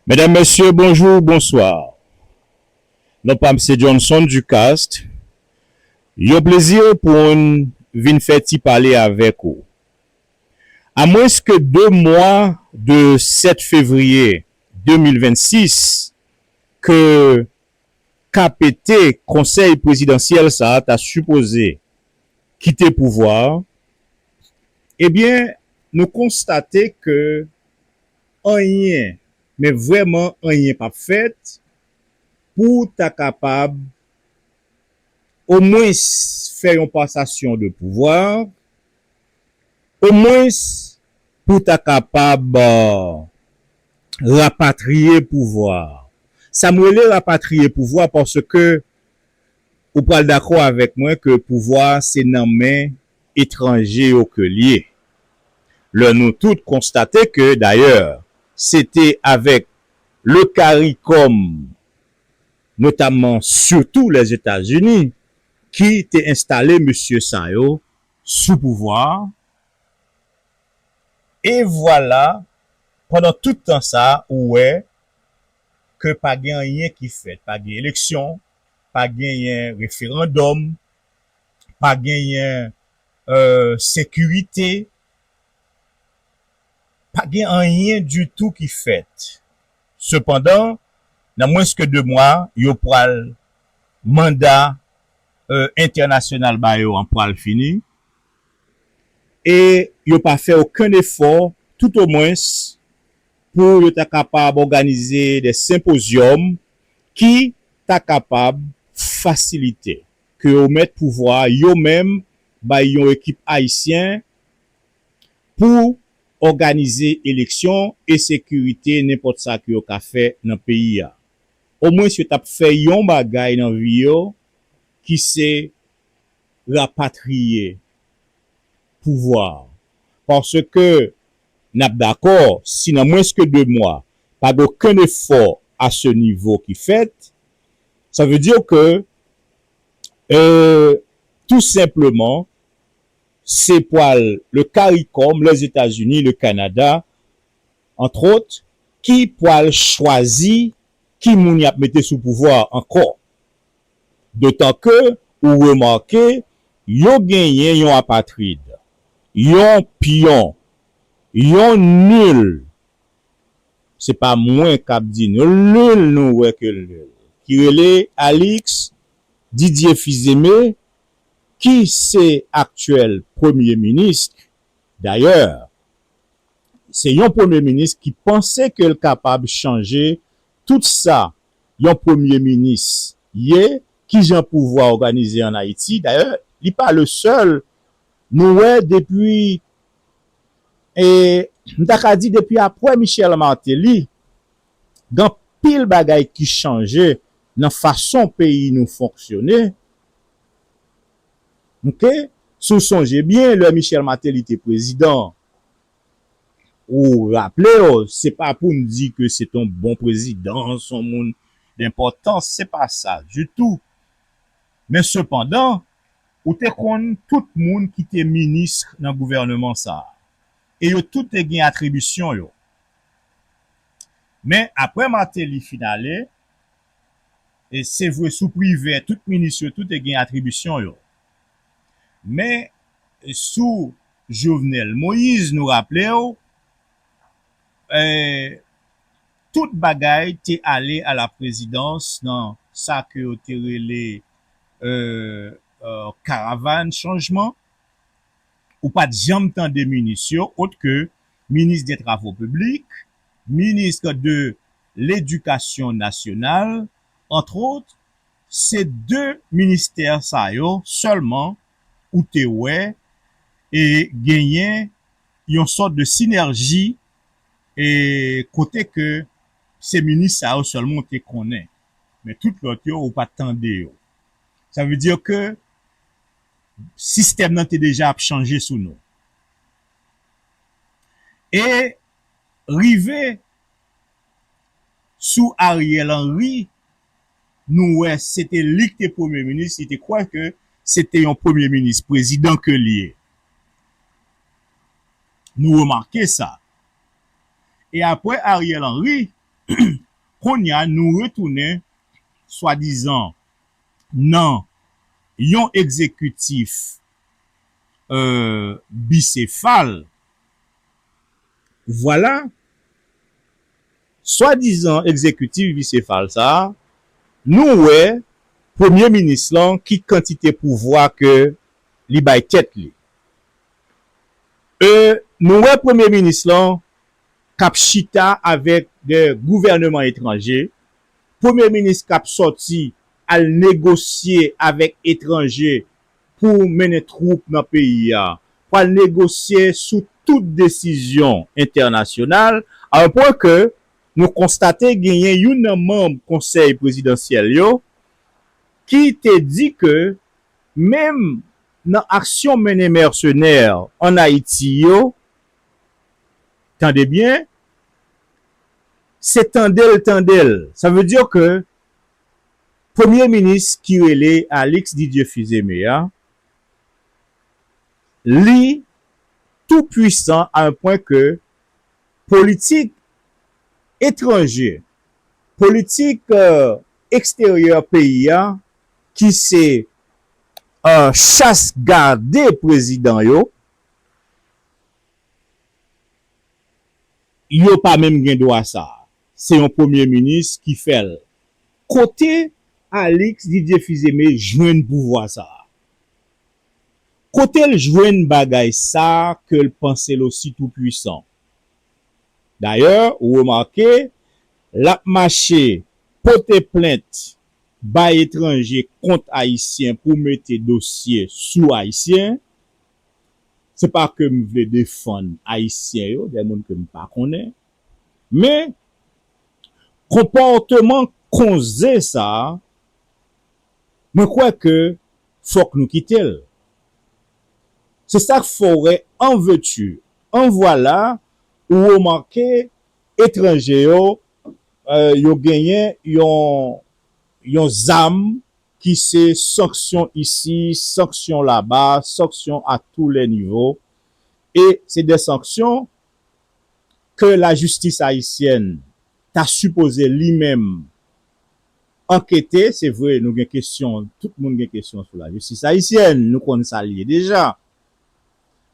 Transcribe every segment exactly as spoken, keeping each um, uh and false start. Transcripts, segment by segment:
Medam, mesye, bonjou, bonswa. Non pa m se Johnson Ducaste. Yon plezi pou n vin fè ti pale avèk ou. A mwens ke de mwa de sèt fevriye de mil vennsis, ke K P T, Konsèy Prezidansyèl sa a, ta sipoze kite pouvwa a, ebyen, nou konstate ke anyen, men vrèman anyen p ap fèt pou ta kapab omwens fè yon pasasyon de pouvwa, omwens pou ta kapab, euh, rapatriye pouvwa. Sa m rele rapatriye pouvwa paske ou pral dakò avèk mwen ke pouvwa a se nan men etranje yo ke l ye. Lè nou tout konstate ke, dayè, se te avèk le CARICOM, notamman, sitou Lèzetazini, ki te enstale mesye sa yo sou pouvwa a. E vwala, pandan tout tan sa a, ou wè ke pa gen anyen ki fèt, pa gen eleksyon, pa genyen referandòm, pa genyen, euh, sekirite, pa gen anyen ditou ki fèt. Sepandan, nan mwens ke de mwa, yo pral, manda, euh, entènasyonal ba yo an pral fini, e yo pa fè okenn efò, toutomwens, pou yo ta kapab òganize de senpozyòm ki ta kapab fasilite ke yo mèt pouvwa a yo menm bay yon ekip ayisyen pou òganize eleksyon e sekirite, nenpòt sa ke yo ka fè nan peyi a. Omwens yo t ap fè yon bagay nan vi yo ki se rapatriye pouvwa a. Paske n ap dakò, si nan mwens ke de mwa, pa gen okenn efò a se nivo ki fèt, sa vle di ke, euh, tou senpleman, se pral le CARICOM, Lèzetazini, le Kanada, antrot, ki pral chwazi ki moun y ap mete sou pouvwa a ankò. Dotan ke ou remake, yo genyen yon apatrid, yon pyon, yon nil. Se pa mwen k ap di nou, nil nou wè ke nil. Ki rele Alix Didier Fils-Aimé, ki se aktyèl premye minis. Dayè, se yon premye minis ki panse ke l kapab chanje tout sa yon premye minis ye, kijan pouvwa òganize ann Ayiti. Dayè, li pa le sèl. Nou wè depi, e, m ta ka di depi apre Michel Martelly, gen anpil bagay ki chanje nan fason peyi nou fonksyone. Oke? Si w sonje byen, lè Michel Martelly te prezidan, ou raple w, se pa pou n di ke se t on bon prezidan, se on moun denpòtans, se pa sa ditou. Men sepandan, ou te konn tout moun ki te minis nan gouvèneman sa a. E yo tout te gen atribisyon yo. Men apre Martelly fin ale, e se vre sou Privè, tout minis yo tout te gen atribisyon yo. Men sou Jovenel Moïse, nou raple w, e, tout bagay te ale a la prezidans nan sa ke yo te rele, e, e, karavàn chanjman. Ou pa t janm tande minis yo, ot ke minis de travo piblik, minis de ledikasyon nasyonal, antrot, se de ministè sa yo sèlman ou te wè e genyen yon sòt de sinèji e kote ke se minis sa yo sèlman ou te konnen. Men tout lòt yo, ou pa t tande yo. Sa vle di ke sistèm nan te deja ap chanje sou nou. E rive sou Ariel Henry, nou wè se te li ki te premye minis, li te kwè ke se te yon premye minis, prezidan ke li ye. Nou remake sa. E apre Ariel Henry, Kounye a, nou retounen swadizan nan yon egzekitif, euh, bisefal. Vwala, swadizan egzekitif bisefal sa a, nou wè premye minis lan ki kantite pouvwa ke li bay tèt li. E nou wè premye minis lan k ap chita avèk de gouvèneman etranje, premye minis k ap sòti al negosye avèk etranje pou mennen twoup nan peyi a, pral negosye sou tout desizyon entènasyonal, a yon pwen ke nou konstate genyen youn nan manm konsèy prezidansyèl yo ki te di ke menm nan aksyon mennen mèsenè ann Ayiti yo, tande byen, se tande l tande l. Sa vle di ke premye minis ki rele Alix Didier Fils-Aimé a, li tou pwisan a yon pwen ke politik etranje, politik, euh, eksteryè peyi a, ki se, euh, chas gade prezidan yo, yo pa menm gen dwa sa a. Se yon premye minis ki fè l. Kote Alix Didier Fils-Aimé jwenn pouvwa sa a? Kote l jwenn bagay sa a ke l panse l osi tou pwisan? Dayè, ou remake, l ap mache pote plent bay etranje kont Ayisyen pou mete dosye sou Ayisyen. Se pa ke m vle defann Ayisyen yo, de moun ke m pa konnen. Men, konpòteman konze sa a, mwen kwè ke fòk nou kite l. Se sa k fè w wè an veti, an vwala, ou remake etranje yo, euh, yo genyen yon, yon zam ki se sanksyon isi, sanksyon laba, sanksyon à tous les niveaux. E se de sanksyon ke lajistis ayisyèn ta sipoze li menm ankete. Se vre, nou gen kesyon, tout moun gen kesyon sou lajistis ayisyèn, nou konn sa l ye deja.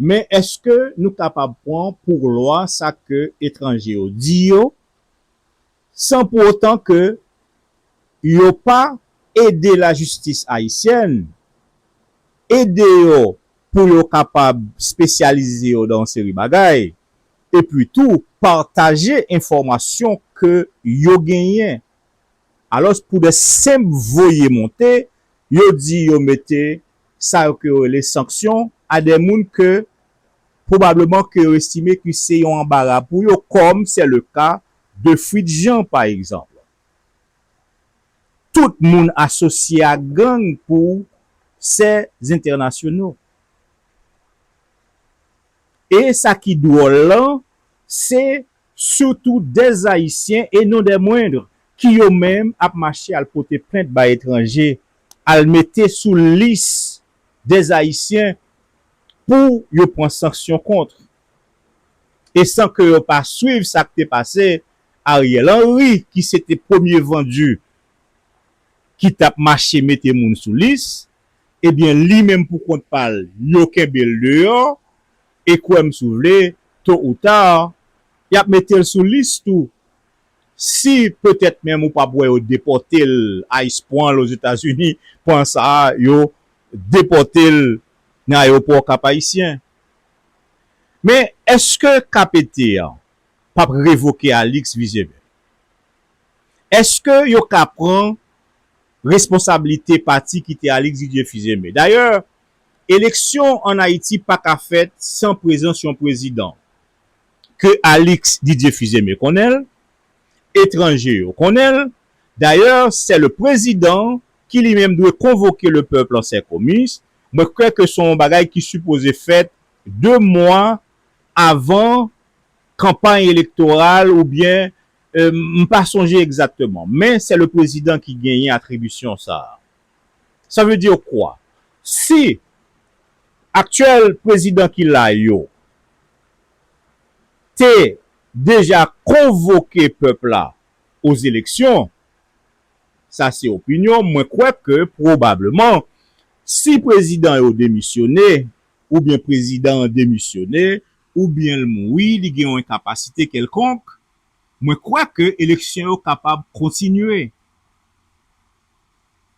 Men èske nou kapab pran pou glwa sa ke etranje yo di yo, san pou otan ke yo pa ede lajistis ayisyèn, ede yo pou yo kapab espesyalize yo nan yon seri bagay, epi tou pataje enfòmasyon ke yo genyen. Alòs, pou de senp voye monte, yo di yo mete sa yo ke yo rele sanksyon a de moun ke pwobableman ke yo estime ke se yon anbara pou yo, comme c'est le cas de Fritz Jean, pa egzanp. Tout moun asosye a gang pou ces internationaux. E sa ki dwòl lan, se sitou des Haïtiens et non des moindres, ki yo menm ap mache al pote plent bay etranje, al mete sou lis des Haïtiens pou yo pran sanksyon kont. E san ke yo pa swiv sa k te pase Ariel Henry, ki se te premye vendu ki t ap mache mete moun sou lis, ebyen, li menm pou kont pa l, yo kenbe l deyò, e kwè m si w vle, to ou ta, y ap mete l sou lis tou. Si petèt menm ou p ap wè yo depòte l, ICE pran l Ozetazini, pran sa a, yo depòte l nan ayewopò Kap Ayisyen. Men, èske K P T an p ap revoke Alix Fils-Aimé? Èske yo ka pran responsablite pati kite Alix Didier Fils-Aimé? Dayè, eleksyon ann Ayiti pa ka fèt san prezans yon prezidan. Ke Alix Didier Fils-Aimé konnen l, etranje yo konnen l. Dayè, c'est le président qui lui-même dwe konvoke le peuple en ses comices. Mwen kwè ke se yon bagay ki sipoze fèt de mwa avan kanpay elektoral oubyen, euh, m pa sonje egzakteman, men se le prezidan ki genyen atribisyon sa a. Sa vle di kwa? Si aktyèl prezidan ki la yo te deja konvoke pèp la aux élections. Sa se opinyon m. Mwen kwè ke pwobableman, si prezidan yo demisyone, oubyen prezidan an demisyone, oubyen l mouri, li gen yon enkapasite kèlkonk, mwen kwè ke eleksyon yo kapab kontinye.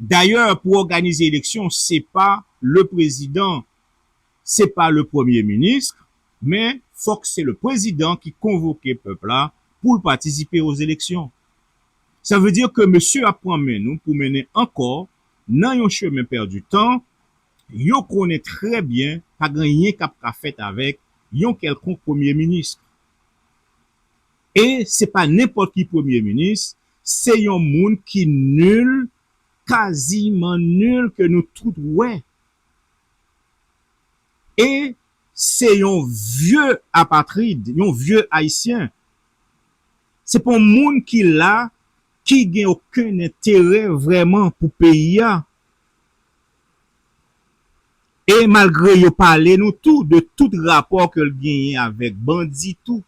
Dayè, pou òganize eleksyon, se pa le prezidan, se pa le premye minis, men fòk se le prezidan ki konvoke pèp la pou l patisipe aux élections. Sa vle di ke mesye ap pran men nou pou mennen ankò nan yon chemen pèdi tan, yo konnen trè byen pa gen anyen k ap ka fèt avèk yon kèlkonk premye minis. E se pa nenpòt ki premye minis, se yon moun ki nil, kaziman nil, ke nou tout wè. E se yon vye apatrid, yon vye Ayisyen. Se pa yon moun ki la, ki gen okenn enterè vrèman pou peyi a. E malgre yo pale nou tou de tout rapò ke l genyen avèk bandi tou,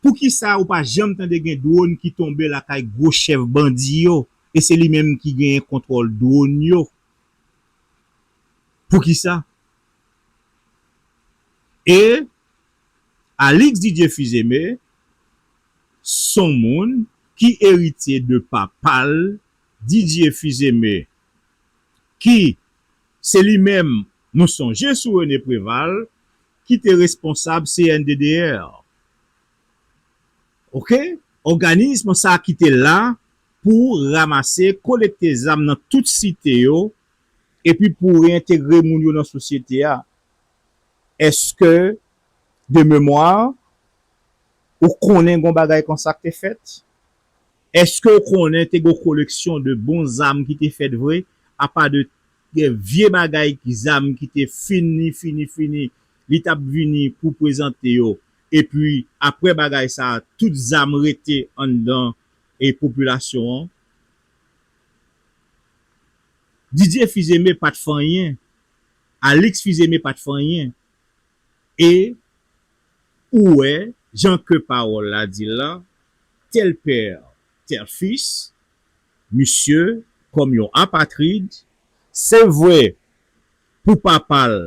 poukisa ou pa janm tande gen dwòn ki tonbe lakay gwo chèf bandi yo, e se li menm ki genyen kontwòl dwòn yo? Poukisa? E Alix Didier Fils-Aimé, s on moun ki eritye de papa l, Didier Fils-Aimé, ki se li menm, nou sonje sou René Préval, ki te responsab C N D D R. Oke? Òganism sa ki te la pou ranmase, kolekte zam nan tout site yo, epi pou reyentegre moun yo nan sosyete a. Èske, de memwa, ou konnen gon bagay konsa k te fèt? Èske ou konnen te gon koleksyon de bon zam ki te fèt vre, apa de, de vye bagay ki zam ki te fini, fini, fini, li t ap vini pou prezante yo, epi apre bagay sa a, tout zam rete anndan e popilasyon an? Didier Fils-Aimé pa t fè anyen. Alix Fils-Aimé pa t fè anyen. E ou wè, jan ke pawòl la di l la, tel père, tel fils, misye, kòm yon apatrid, se vre, pou papa l,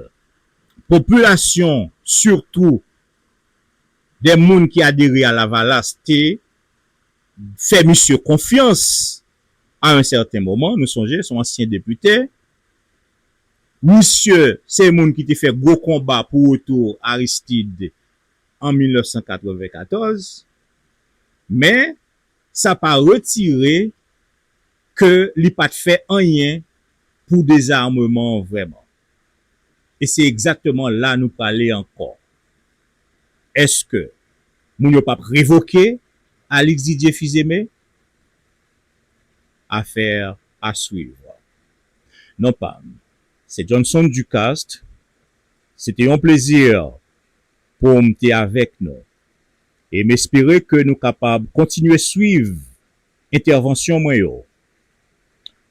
popilasyon, sitou de moun ki adere a Lavalas, te fè misye konfyans a yon sèten moman. Nou sonje, se yon ansyen depite. Misye se moun ki te fè gwo konba pou retou Aristide an mil nèf san katrevenkatòz. Men, sa pa retire ke li pa t fè anyen pou dezameman an vrèman. E se egzakteman la nou prale ankò. Èske moun yo p ap revoke Alix Didier Fils-Aimé? Affaire à suivre. Non pa m, se Johnson Ducaste. Se te yon plezi pou m te avèk nou. E m espere ke nou kapab kontinye swiv entèvansyon mwen yo.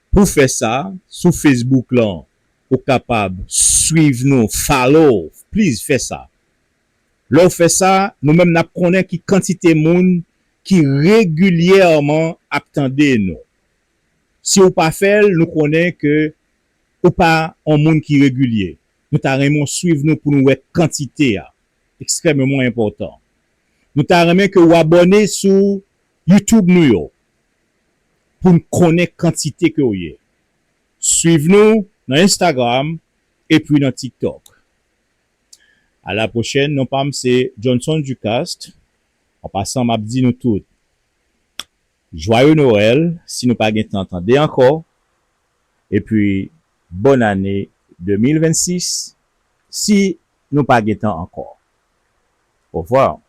Pou fè sa, sou Facebook lan, ou kapab swiv nou, follow, please fè sa. Lè w fè sa, nou menm n ap konnen ki kantite moun ki regilyèman ap tande nou. Si w pa fè l, nou konnen ke ou pa yon moun ki regilye. Nou ta renmen w swiv nou pou nou wè kantite a. Ekstrèmeman enpòtan. Nou ta renmen ke w abòne sou YouTube nou yo pou n konnen kantite ke w ye. Swiv nou nan Instagram epi nan TikTok. A la pwochèn, non pa m se Johnson Ducaste. An pasan, m ap di nou tout, Joyeux Noël, si nou pa gentan tande ankò. Epi, bonne année deux mille vingt-six, si nou pa gentan ankò. Au revoir.